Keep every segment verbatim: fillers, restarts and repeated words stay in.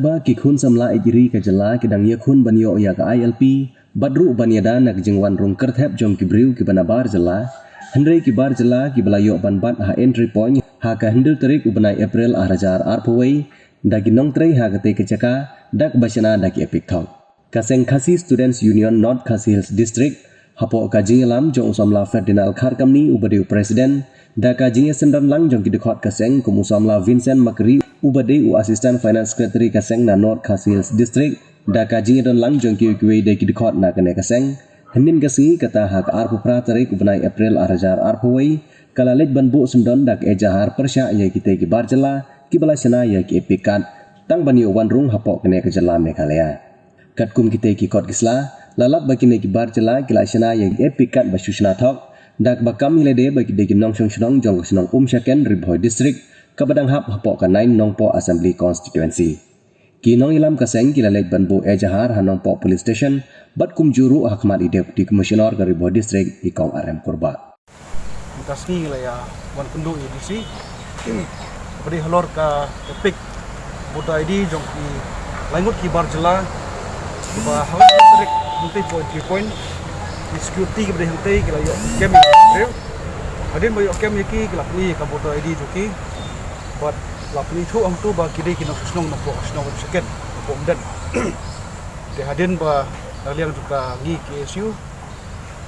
Ba ki khun samla ïeit ri ka jylla ki dang ïakhun ban ïoh ïa ka I L P bad ruh ban ïada na ka jingwan rung kyrthep jong ki briew kiba na bar jylla. Hynrei ki bar jylla kiba la ïoh ban bat ha entry point ha ka hynriew tarik u bnai April ar hajar arphew wei da ki nongtrei ha katei ka jaka da kaba shna da ki EPIC thok. Ka seng Khasi Students Union North Khasi Hills District hapoh ka jingïalam jong u samla Ferdinand Kharkamni uba dei u president, da ka jingïasyndon lang jong ki dkhot ka seng kum u samla Vincent Makri uba dei u assistant finance secretary ka seng na North Khasi Hills District, da ka jingïadon lang jong kiwei kiwei de ki dkhot na kane ka seng. Hynnin ka sngi kata ha ka arphew phra tarik u bnai April ar hajar arphew wei ka la leit ban buh syndon da ka ejahar pyrshah ïa kitei ki bar jylla kiba la shna ïa ki EPIC card tang ban ïoh wan rung hapoh kane ka jylla Meghalaya. Katkum kitei ki kot ki sla, la lap ba kine ki bar jylla ki la shna ïa ki EPIC card ba shu shna thok da kaba kam ïa lade ba ki dei ki nongshong shnong jong ka shnong Umshaken, Ri Bhoi District, kaba dang hap hapoh ka nine Nongpoh Assembly Constituency. Ki nongïalam ka seng ki la leit ban buh ejahar ha Nongpoh Police Station bad kumjuh ruh ha khmat i Deputy Commissioner ka Ri Bhoi District, i Kong R M Kurbah. Mynta sngi la ïa wan kynduh ïa D C ba dei halor ka EPIC voter I D jong ki laingut ki bar jylla ba ha ka tarik hangtei point three point ki security ki ba dei hangtei ki la ïoh kem ïa ki briew. Hadien ba ïoh kem ïa ki ki la pyni ïa ka voter I D jong ki bad la pyni thuh hangtu ba ki dei ki nongshong shnong na poh shnong second na poh Umden. Te hadien ba na liang jong ka ngi K S U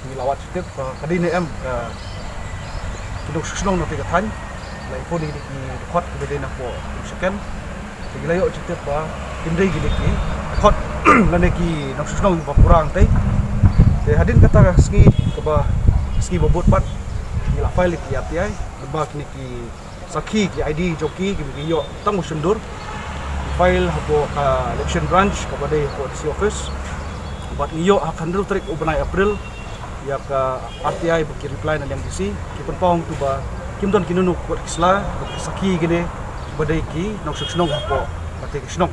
ngi la wad shatep ba ka dei ne em ka ki nongshong shnong na te ka thaiñ. La i phone ïa ki dkhot ki ba dei na poh second. Te ngi la ïoh shatep ba kim dei ki dei ki dkhot lane ki nongshong shnong ba pura hangtei. Te hadien kata ka sngi kaba sngi ba bud pat ngi la file ïa ki R T I ba kine ki sakhi ki I D jong ki ki ïoh tang u shyndur. File hapoh ka election branch kaba dei hapoh D C office. Bad ngi ïoh ha ka hynriew tarik u bnai April ïa ka R T I ba ki reply na liang D C ki pynpaw hangtu ba kim don ki nunu kot ki sla bad ki sakhi kine ba dei ki nongshong shnong hapoh kata ka shnong.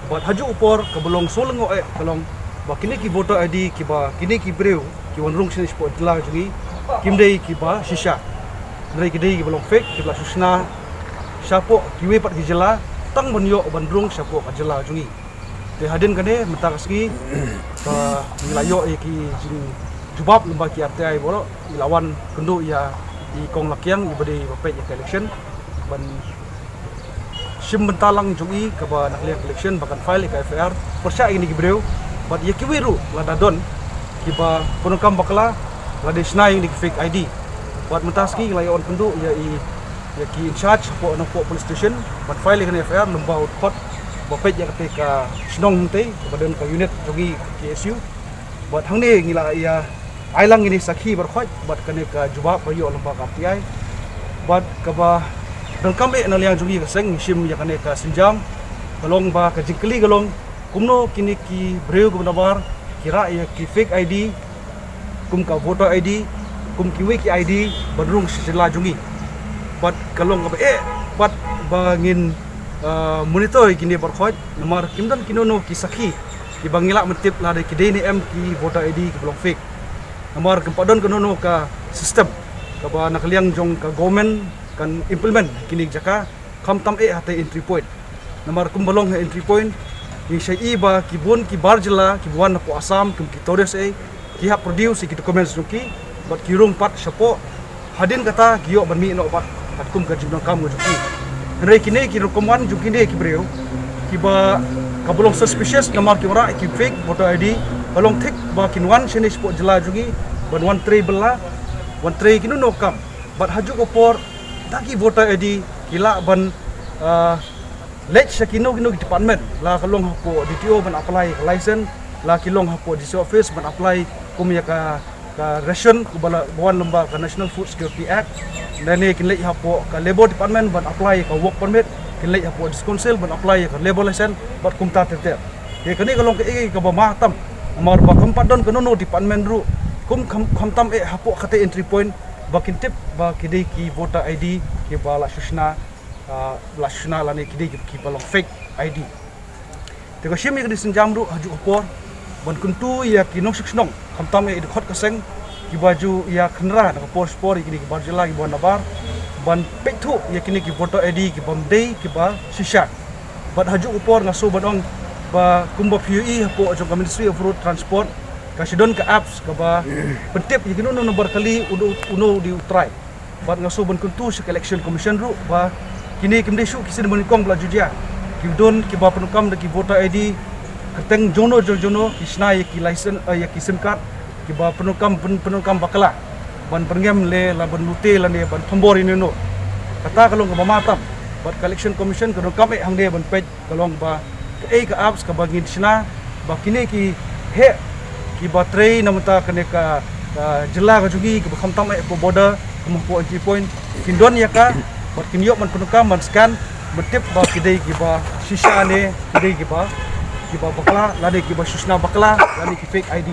Bad hajuh u por kaba long sngewlyngngoh eh ka long ba kine ki voter I D kiba kine ki briew ki wan rung shane shapoh jylla jong ngi kim dei kiba shisha. Hynrei ki dei kiba long fake kiba la shu shna shapoh kiwei pat ki jylla tang ban ïoh ban rung shapoh ka jylla jong ngi. Te hadien kane mynta ka sngi ka ngi la ïoh ïa ki jingjubab lyngba ki R T I baroh ngi la wan kynduh ïa i Kong Lakiang i ba dei ba peit ïa ka election ban shim bynta lang jong i kaba na ka liang election ba kan file ïa ka F I R pyrshah ïa kine ki briew bad ïa kiwei ruh lada don kiba pyndonkam bakla la dei shna ïa kine ki fake I D. Bad mynta sngi la ïa wan kynduh ïa i ïa ki in charge hapoh Nongpoh Police Station ban file ïa kane F I R lyngba u dkhot ba peit ïa kata ka shnong hangtei ba don ka unit jong i K S U. Bad hangne ngi la ïa ai lang ïa kine sakhi baroh khoit bad kane ka jubab ba ïoh lyngba ka R T I. Bad kaba donkam eh na liang jong ngi ka seng ngi shim ïa kane ka sienjam ka long ba ka jingkylli ka long kumno kine ki briew kiba nabar ki rah ïa ki fake I D kum ka voter I D kum kiwei ki I D ban rung sha jylla jong ngi. Bad ka long kaba eh bad ba ngin ah, monitor ïa kine baroh khoit namar kim don ki nunu ki sakhi kiba ngi lah ban tip lada ki dei ne em ki voter I D kiba long fake. Namar kam pat don ka nunu ka system kaba na ka liang jong ka government kan implement kine ki jaka khamtam eh ha te entry point. Namar kumba long ha entry point ngi shai ba ki bun ki bar jylla kiba wan napoh Assam kum ki tourist eh ki hap produce ïa ki documents jong ki bad ki rung pat shapoh hadien kata ki ïoh ban mih noh pat katkum ka jingdonkam ka jong ki. Hynrei kine ki rukom wan jong kine ki briew kiba kaba long suspicious namar ki wanrah ïa ki fake voter I D ba long thik ba kin wan shane shapoh jylla jong ngi ban wan trei bylla wan trei ïa ki nunu kam bad hajuh ka por da ki voter I D ki lah ban ah, leit sha kino kino ki department la ka long hapoh D T O ban apply ka license la ki long hapoh D C office ban apply kum ïa ka ka ration kaba la wan lyngba ka National Food Security Act. Lane kin leit hapoh ka labour department ban apply ka work permit kin leit hapoh district council ban apply ka labour license bad kumta ter ter. Te kane ka long kaei kaba ma tam namar ba kam pat don ka nunu department ruh kum kham kham tam eh hapoh kata entry point ba kin tip ba ki dei ki voter I D kiba la shu shna ah, la shna lane ki dei ki ba long fake I D. Te ka shim ïa ka dei sienjam ruh hajuh ka por ban kyntu ïa ki nongshong shnong khamtam ïa i dkhot ka seng kiba ju ïa khynra na ka por spor ïa kine ki bar jylla kiba nabar ban peit thuh ïa kine ki voter I D kiba ym dei kiba shisha. Bad ha juh u por nga sngewbha ban ong ba kumba phi ïohi hapoh jong ka Ministry of Road Transport ka shu don ka apps kaba pyntip ïa kino kino nambar kali uno uno u dei u trai. Bad nga sngewbha ban kyntu sha ka Election Commission ruh ba kine kim dei shuh ki sien banyngkong ba la ju jia. Ki don kiba pyndonkam da ki voter I D kyrteng jongno jong jongno, ki shna ïa ki license, eh, ïa ki SIM card kiba pyndonkam, pyn-, pyndonkam bakla ban pynngem lane ban lute lane ban thombor ïa no no. Kata ka long kaba ma tam. Bad ka Election Commission ka donkam eh hangne ban peit ka long ba kaei ka apps kaba ngin shna ba kine ki heh kiba trei na bynta kane ka, ka jylla ka jong ngi, kiba khamtam eh hapoh border, kum hapoh entry point, kin don ïa ka, bad kin ïoh ban pyndonkam ban scan, ban tip ba ki dei kiba shisha ne ki dei kiba, kiba bakla lane kiba shu shna bakla lane ki fake I D.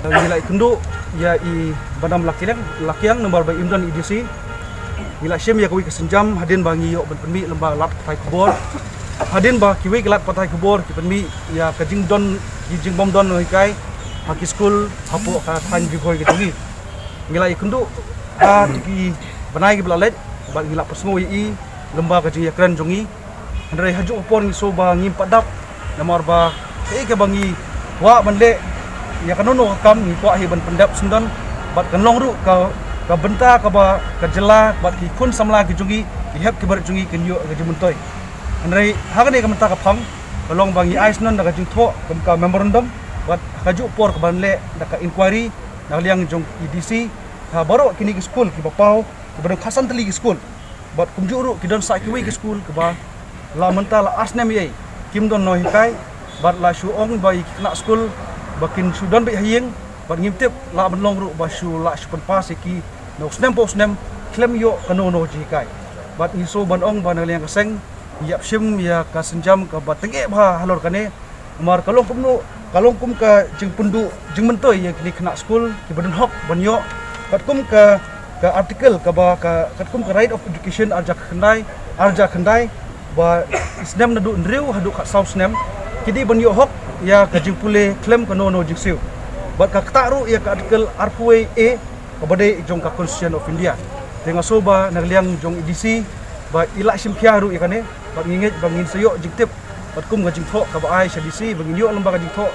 Ngi la ïakynduh ïa i Bah Namlakhiang, Lakhiang, namar ba im don i D C. Ngi la shim ïa kawei ka sienjam hadien ba ngi ïoh ban pynmih lyngba lad pathai khubor. Hadien ba kiwei ki lad pathai khubor ki pynmih ïa ka jingdon, ki jingbym don nonghikai ha ki skul hapoh ka thaiñ Ri Bhoi ka jong ngi. Ngi la ïakynduh ha ki bnai kiba la leit bad ngi la pynsngew ïa i lyngba ka jingïakren jong ngi. Hynrei ha juh u por ngi sngewbha ngim pat dap namar ba kaei kaba ngi kwah ban leh ïa kano kano ka kam ngi kwah hi ban pyndep syndon bad kan long ruh ka, ka bynta kaba ka jylla bad ki khun samla ki jong ngi, ki hep ki barit jong ngi kin ïoh ka jingmyntoi. Hynrei ha kane ka bynta ka phang ka long ba ngi ai syndon da ka jingthoh kum ka memorandum bad ha ka juh u por kaban leh da ka inquiry na ka liang jong i D C ha baroh kine ki skul kiba paw, kiba don khatsan tylli ki skul. Bad kumjuh ruh ki don sa kiwei ki skul kiba la mynta la ar snem ïa i kim don nonghikai, bad la shu ong ba ïa ki khynnah skul ba kin shu don beit ha ïing, bad ngim tip lah ban long ruh ba shu lah shu pynpass ïa ki na u snem pa u snem khlem ïoh kano kano jinghikai. Bad ngi sngewbha ban ong ba na ka liang ka seng ngi ïap shim ïa ka sienjam kaba tyngeh bha halor kane. Namar ka long kumno, ka long kum ka jingpynduh jingmyntoi ïa kine khynnah skul kiba don hok ban ïoh. Katkum ka, ka article kaba ka, katkum ka Right of Education arhajar khyndai, arhajar khyndai, ba snem naduh hynriew haduh khatsaw snem ki dei ban ïoh hok ïa ka jingpule khlem kano kano jingsiew. Bad ka ktah ruh ïa ka article arphew wei A kaba dei jong ka Constitution of India. Te nga sngewbha na ka liang jong i D C ba i lah shim khia ruh ïa kane, bad ngi ngeit ba ngin sa ïoh jingtip bad kum ka jingthoh kaba ai sha D C ba ngin ïoh lyngba ka jingthoh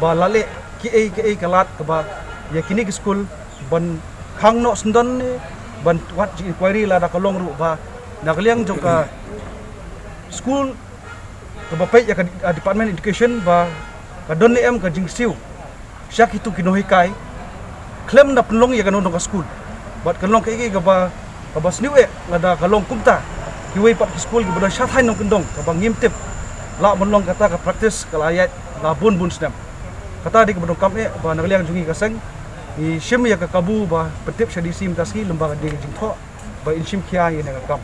ba la leh kiei kiei ka lad kaba ïa kine ki skul ban khang noh syndon ne ban wad jing inquiry lada ka long ruh ba na ka liang jong ka skul kaba peit ïa ka, ah, Department Education ba ka don ne em ka jingsiew sha kitu ki nonghikai khlem da pynlong ïa kano kano ka skul. Bad kan long kaei kaei kaba, kaba sniew eh lada ka long kumta. Kiwei pat ki skul kiba don sha thaiñ nongkyndong kaba ngim tip lah ban long kata ka practice ka la ïaid la bun bun snem. Kata dei kaba donkam eh ba na ka liang jong ngi ka seng ngi shim ïa ka kabu ba pyntip sha D C mynta sngi lyngba ka dei ka jingthoh ba in shim khia ïa kane ka kam.